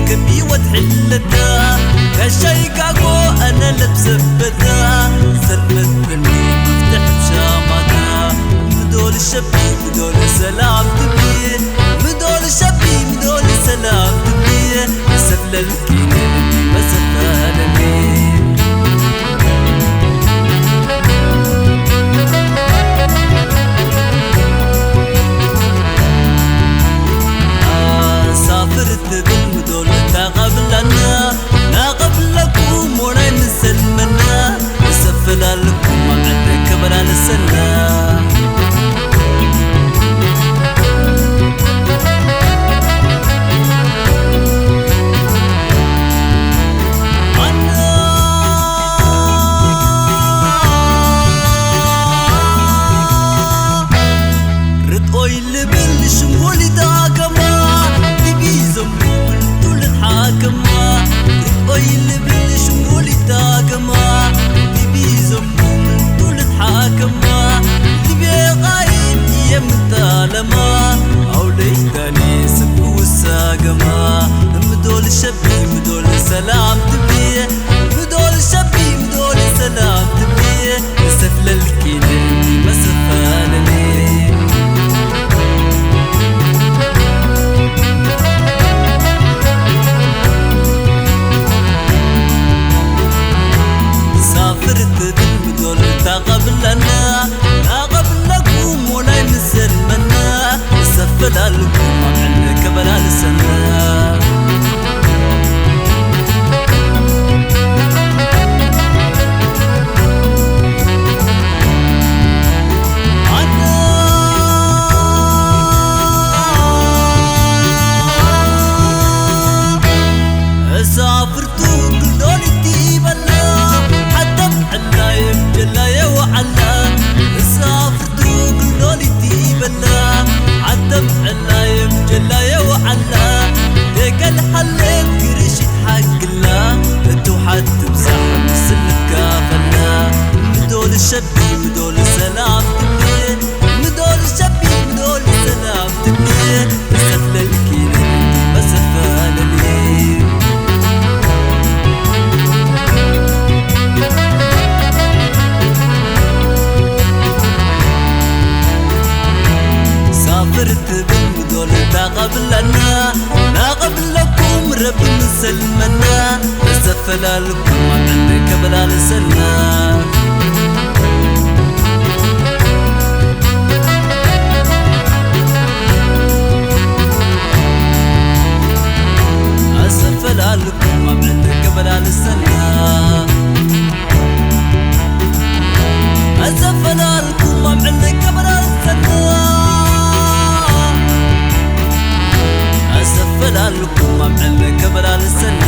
كبي وتحلتا كشاي كاكو أنا لبسبتا سلمت بني مفتح بشاماتا مدول الشبي مدول سلام تبي مدول الشبي مدول سلام تبي سفل الكيني بس فالني ሳፍርት ብልምዶል ታቐብለና ናቐብለኩም ወናይ ምሰልመና እሰፈላለኩም ኣመተ ከበላ ልሰና ርጦይ ልብል ሽንጎሊታ ከማ ዲቢ ዘንቡብል ዱልት ሓከማ ርጦይ ልብል ሽንጎሊታ ከማ ዲቢ ዘንቡብል ዱልት ሓከማ ልቤ ቃይም የምታለማ ኣውለይታኒ ስብኩ ውሳገማ ምዶል ሸቢ ምዶል ሰላም ትብልየ ምዶል ሸቢ ምዶል ሰላም ትብልየ እሰፍለልኪ ንእኒ መሰፋለኒ ሳፍርት ድምዶል ታቐብለና ናቐብለኩም ወናይ ምሰልመና እሰፈላልኩም ኣምዕል ከበላልሰና እሳፍርቱ ግልዶልቲ በላ ሓተም ዕላየም ጀላየ ወዓላ እሳፍርቱ ግልዶልቲ በላ ሓተም ዕላየም ጀላየ ወዓላ ደገል ሓሌት ግርሽት ሓግላ እትውሓት ትብዛሕ ምስልካ ፈላ ምዶል ሸቢ ምዶል ሰላም ትብል ምዶል ሸቢ ምዶል ሰላም ትብል እሰፍለልኪ ንእንቲ መሰፈለኒ ሳፍር ትብል ምዶል ታቐብለና ናቐብለኩም ረቢ ምሰልመና እሰፈላልኩም ኣመን ከበላልሰና ኣሰፈላልኩም ኣብ ዕንደ ከበላልሰና ኣሰፈላልኩም ኣብ ዕንደ ከበላልሰና ኣሰፈላልኩም ኣብ ዕንደ ከበላልሰና